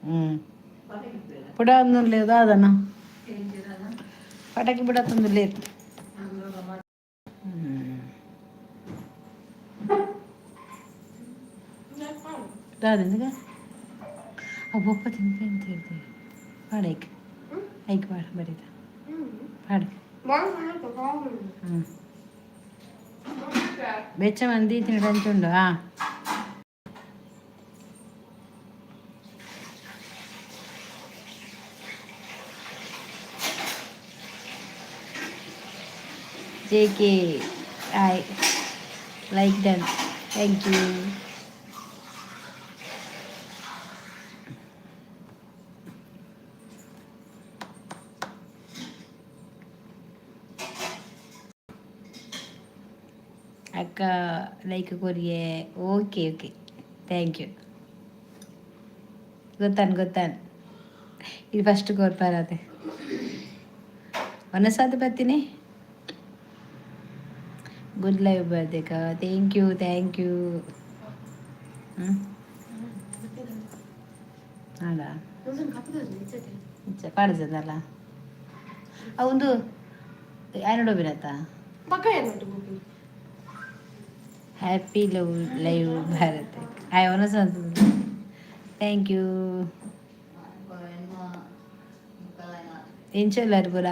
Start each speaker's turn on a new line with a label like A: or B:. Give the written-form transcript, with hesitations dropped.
A: ಹ್ಞೂ ಪುಡ ದಾದನ ಪಟಾಕಿ ಬಿಡತ್ತೊಂದುಲ್ಲೇರ್. ದಾದೆಂದಿಗ ಅವು ಒಪ್ಪ ತಿನ್ಪೆ ಅಂತ ಹೇಳ್ತೀವಿ. ಪಾಡ ಐಕ್ ಐಕ್ ಪಾಡ ಬರೀತ ಪಾಡ. ಹ್ಞೂ, ಬೆಚ್ಚ ಮಂದಿ ತಿನ್ನಡಂಚುಂಡು. ಹಾಂ, J K, I like done, thank you. ಅಕ್ಕ ಲೈಕ್ ಕೊರಿಯೆ. Okay okay, thank you. ಗೊತ್ತಾನ್ ಗೊತ್ತಾನ್, ಇದು ಫಸ್ಟ್ ಕೊರ್ಪಾರತೆ ಒನಸಾದ ಬತ್ತೀನಿ. ಗುಡ್ ಲೈವ್ ಬರ್ದೇಕ, thank you, thank you. ಹ್ಞೂ, ಅಲ್ಲ ಪಾಡ್ಸದಲ್ಲ ಒಂದು ಯಾರು ಬಿರತ್ತಾ. Happy love live Bharat. Hi ಒನಸ, thank you. ಎಂಚ ಎಲ್ಲಾರು ಪೂರ?